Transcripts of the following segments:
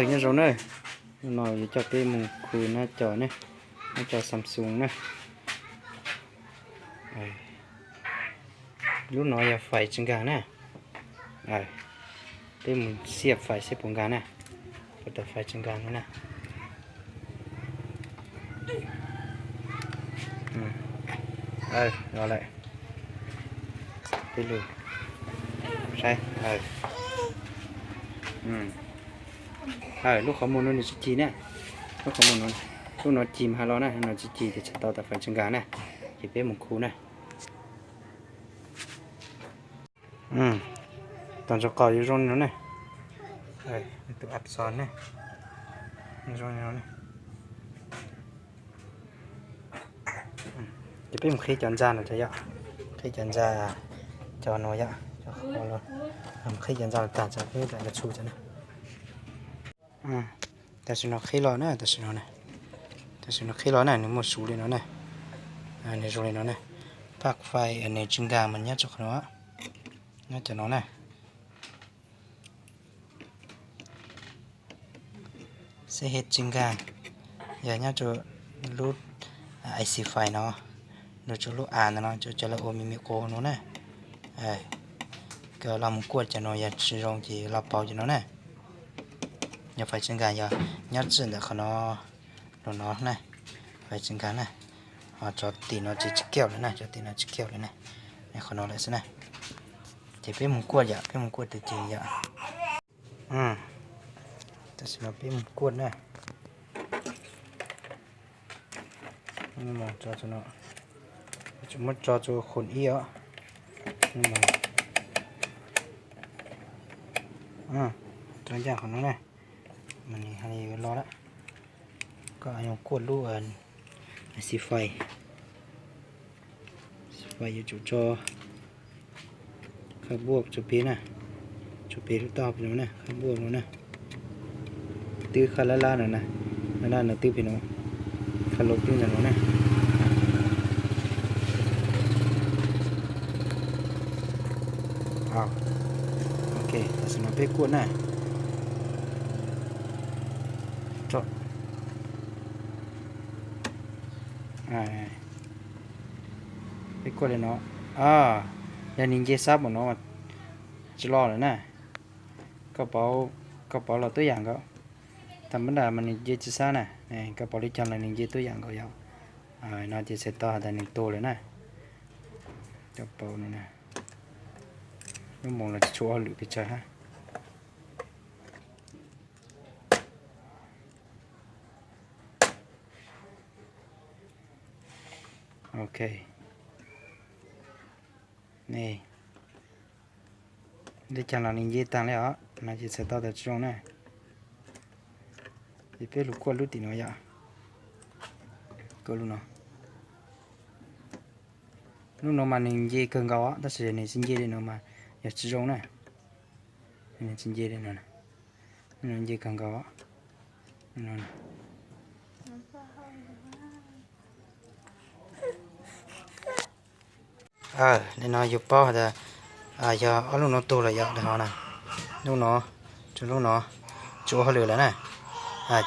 Nyob zoo na, hnub no yuav coj peb mus khu nab co ne, nab co Samsung na. Lub no yog fais tsis nkag na. Peb mus xiaj fais seb puas nkag na. Puas tau fais tsis nkag no na. Los lawm. Peb lug saib. Lub qhov muag no nws tsis ci na. Lub qhov muag no, lub no ci mas ha los na, lub no tsis ci ces tsis tau tas fais tsis nkag na. Ces peb mus khu na. Tos ntsoov qos yuav zoo li no ne. Tus app xo ne, zoo li no ne. Ces peb mus qhib cov ntxa no cov yom, qhib cov ntxa, cov no yom, mus qhib cov ntxa los tag tso peb lam los txhu cov na. Tam sim no qhib los na, tam sim no, tam sim no qhib los na, nws muaj su li no na. Nws zoo li no na. Paj fais nws tsis nkag mas nyob tso qhov no, nyob cov no na. Xeb hej tsis nkag, yog nyob rau lub I C file no, nrog rau lub a ntawm no, cov lawv ua me me quas no na. Koj los mus kuaj cov no yog tsis zoo ces los pauv cov no na. Yog fais tsis nkag yog nyob txij ntawm qhov no, los no na, fais tsis nkag na. Ho cov tim no ces tsis kiaj lawm na, cov tim no tsis kiaj lawm na. Qhov no lawm xwb na. Ces peb mus kuaj yom, peb mus kuaj tus ces yom. Tam sim no peb mus kuaj na. Tso no, tsis muab tso tso khoom ib os. Tso ncaj qhov no na, mas nws hais yuav los lawm. Koj yuav kuaj lub xi fais, xi fais yuav tsum tso khab npuaj tsua pem na, tsua pem lub taub hau pem no na, khab npuaj no na. Twb khab lab lab no na, lab lab no twb pem no, khab laus twb ntawm no na. Ok, tam sim no peb kuaj na. Peb kuaj li no, yog nws nce sab mus no tsis los lawm na. Koj pauv los tuab yam nkaus, thaum pab nram mas nws nce tsis sab na, koj pauv li cas los nws nce tuab yam nkaus yom. No ces txhais tau has tas nws tuag lawm na. Koj pauv no, lub moos los tsis tshua hauj lwm pes tsawg hab. Ok. Li cas los nws nce taag li os, no ces txhais tau tas tsis zoo na. Ces peb lug kuaj lub tim no yom. Kuaj lub no. Lub no mas nws nce kawg nkaus os, tab sis nws tsis nce li no mas yog tsis zoo na. Nws tsis nce li no, nws nce kawg nkaus. Li no yus paub has tas yog ob lub no tuag lawm yom, li no na. Lub no, lub no tsis ua hauj lwm lawm na.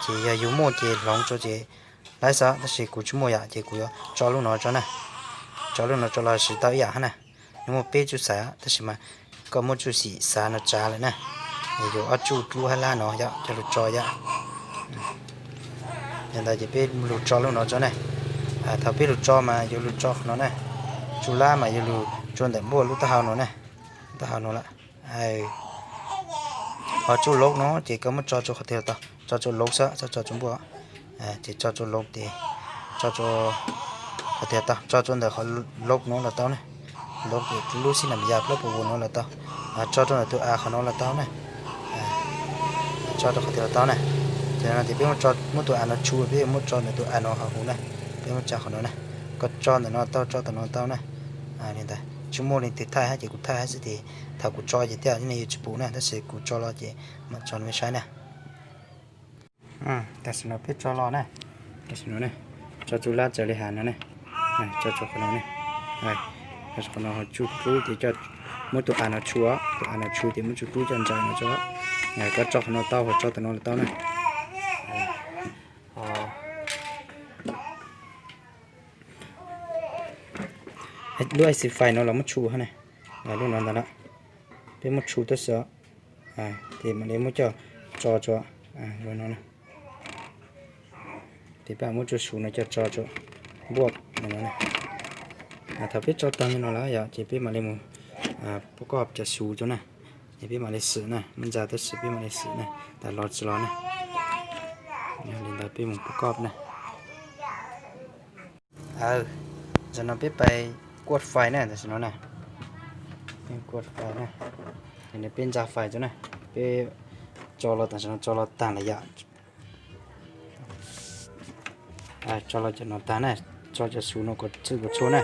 Ces yog yus muaj ces hloov rua ces laib xwb, tab sis kuv tsis muaj yom, ces kuv yuav tso lub no tso na. Tso lub no tso los siv tau ib yam hab na. Nws muaj peb tsuj xav, tab sis mas koj muaj tsuj xim xav no tsav lawm na. Yus ob tsuj dlub hab lab no yom, coj lug tso yom. Yog ntawd ces peb lug tso lub no tso na. Thaum peb lug tso mas yuav lug tso qhov no na. Tsuj lab mas yuav lug tso ntawm npuaj lub taub hau no na. Taub hau no lawm. Ho tsuj lob no ces koj muab tso rua qhov twg los tau, tso rua lob xwb, txhob tso rua npuaj. Ces tso rua lob tes, tso rua qhov twg los tau, tso rua ntawm qhov lob no los tau na. Lob tes lub xib nam yas plaub puas vuas no los tau. Tso rua ntawm tus a qhov no los tau na. Tso rua qhov twg los tau na. Ces no ces peb muab tus a no tshu, peb yuav muab tso ntawm tus a no hauv huv na. Peb muab tsa qhov no na. Koj tso ntawm no tau, tso ntawm no tau na. Li ntawd tsis muaj leej twg thaij hab ces kuv thaij hab xwb ces thaum kuv tso ces tej zaum nej yuav tsis pum na, tab sis kuv tso los ces mam tso nej saib na. Tam sim no peb tso los na, tam sim no na, tso tsuj lab txawv li has no ne, tso tso qhov no ne, tso qhov no ho tsuj dlub ces muab tus a no tshu, tus a no tshu ces muab tsuj dlub coj ntsa no tso. Koj tso qhov no tau, tso tam no los tau na. Lub Xi Fi no los muab tshu hab na. Lub no ntag na. Peb muab tshu tab sis, ces mam li muab coj tso rua no. Ces peb muab tsua xuv no coj tso rua npuaj no. Thaum peb tso tag li no lawm yom, ces peb mam li mus pab koj cov xuv rua na. Es peb mam li xwm na, muab ntxa tab sis peb mam li xwm na, tas los tsis los na. Yog li ntawd peb mus pab koj na. Tam sim no peb pais kuaj fais na, tam sim no na. Peb kuaj fais na. Peb ntxa fais rua na. Peb tso los tam sim no tso los tag lawm yom. Tso los cov no tag na, tso cov xuv no kom txwj kom txhua na.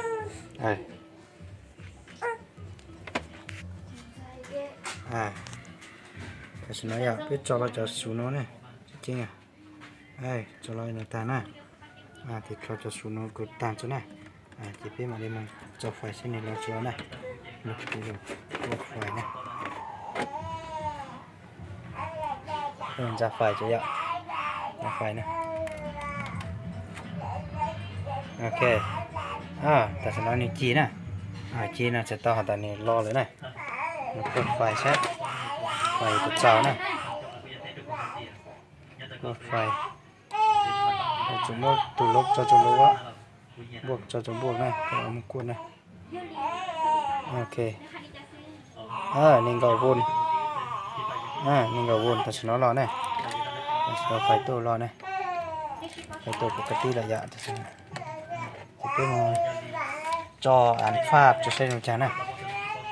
Tam sim no yom, peb tso los cov xuv no na, tseeb tseeb, tso los no tag na. Ces tso cov xuv no kom tag tso na. Ces peb mam li mus tso fais seb nws los tsis los na. Mus kuaj fais na. Ntxa fais tso yom, ntxa fais na. Ok, tam sim no nws ci na, ci no txhais tau has tas nws los lawm na. Mus kuaj fais seb, fais yuav tau txaus na. Kuaj fais, tsuas muab tus lub tso rua lub, npuaj tso rua npuaj na, mus kuaj na. Ok, nees nkaum volt, nees nkaum volt tam sim no los na. Tam sim no fais tuaj los na, fais tuaj pov ka tib lawm yom. Tam sim no ces peb mus tso phaj rua saib zoo caag na.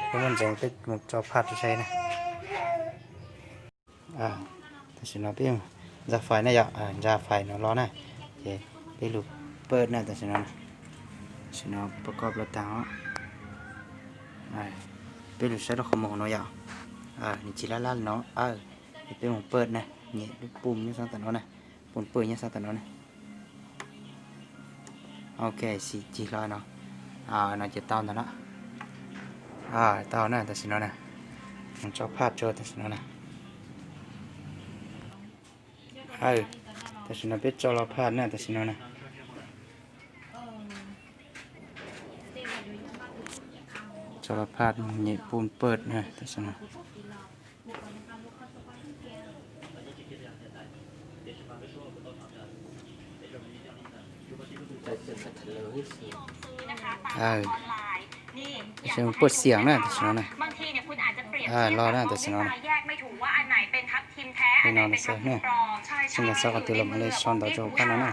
Peb muaj ntseeg peb mus tso phaj rua saib na. Tam sim no peb ntxa fais na yom, ntxa fais no los na, ces peb lug pawj na tam sim no. Tam sim no pab koj los tag os. Peb lug saib lub qhov muag no yom, nws ci lab lab li no. Ces peb mus pawj na, nyem lub pum nyob sab tom no na, pum pawj nyob sab tom no na. Ok, xim cig hlo no. No ces tau ntag na. Tau na, tam sim no na. Mus tso phaj rua tam sim no na. Tam sim no peb tso los phaj na tam sim no na. Tso los phaj, nyem pum pawj na tam sim no. Pum pawj xiam na tam sim no na. Los na tam sim no na. Li no na xwb na. Tsi nco xav qhov twg los mam li sau ntawv rau hauv qab no na.